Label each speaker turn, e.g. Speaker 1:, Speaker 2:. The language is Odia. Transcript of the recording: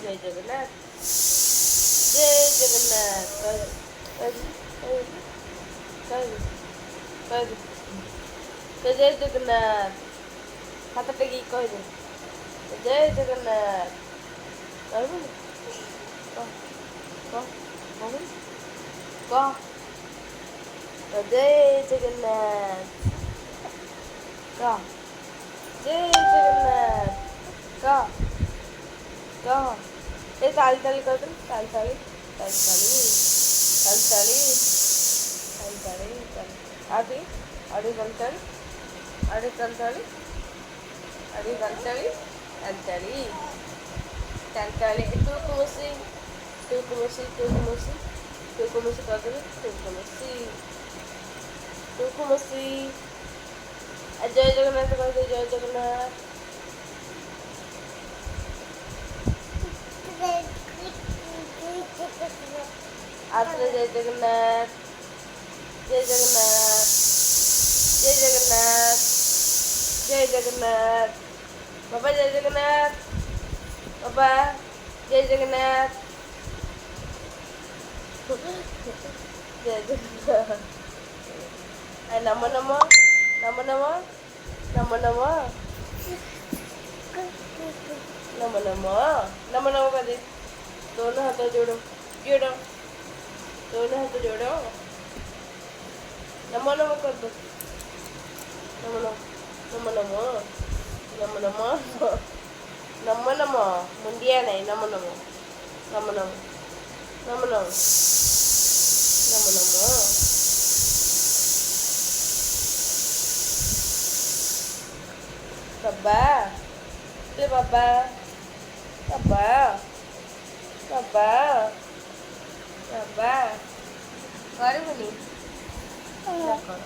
Speaker 1: ଜୟ ଜଗନ୍ନାଥ, ଜୟ ଜଗନ୍ନାଥ। କହିଦେ, କହିଦେ, କହିଦେ, କହିଦେ, ଜୟ ଜଗନ୍ନାଥ। ହାତ ଟେକିକି କହିଦେ, ଜୟ ଜଗନ୍ନାଥ। କହିବୁନି? କହ, କହ, କହୁନୁ, କହ, ଜୟ ଜଗନ୍ନାଥ କହ, ଜୟ ଜଗନ୍ନାଥ କହ, କହ। ଏ ତାଳି ତାଳି କରିଦେଲୁ। ତାଳି ତାଳି, ତାଳି ତାଳି, ତାଳି ତାଳି, ତାଳି ତାଳି, ତାଳି। ଆଉ ଟିକେ, ଆଉ ଟିକେ ତାଳି ତାଳି, ଆଉ ଟିକେ ତାଳି ତାଳି, ଆଉ ଟିକେ ତାଳି ତାଳି, ତାଳି ତାଳି, ତାଳି ତାଳି। ଟୁକୁ ମୁସି, ଟୁକୁ ମୁସି, ଟୁକୁ ମୁସି, ଟୁକୁ ମୁସି କରିଦେଲୁ। ଟୁକୁ ମୁସି, ଟୁକୁ ମୁସି। ଆଉ ଜୟ ଜଗନ୍ନାଥ କହିଦେ, ଜୟ ଜଗନ୍ନାଥ। ଆଉଥରେ ଜୟ ଜଗନ୍ନାଥ, ଜୟ ଜଗନ୍ନାଥ, ଜୟ ଜଗନ୍ନାଥ, ଜୟ ଜଗନ୍ନାଥ। ବାବା, ଜୟ ଜଗନ୍ନାଥ। ବାବା, ଜୟ ଜଗନ୍ନାଥ, ଜୟ ଜଗନ୍ନାଥ। ନମ ନମ, ନମ ନମ, ନମ ନମ, ନମ ନମ, ନମ ନମ କରିଦେ। ଦୋନୋ ହାତ ଯୋଡ଼, ଯୋଡ଼, ଦୋନୋ ହାତ ଯୋଡ଼। ନମ ନମ କରିଦେ। ନମ ନମ, ନମ ନମ, ନମ ନମ, ନମ ନମ। ମୁଣ୍ଡିଆ ନାହିଁ। ନମ ନମ, ନମ ନମ, ନମ ନମ, ନମ ନମ। ବାବା, ବାବା, ବାବା, ବାବା, ବାବା କରିବୁନି? କର।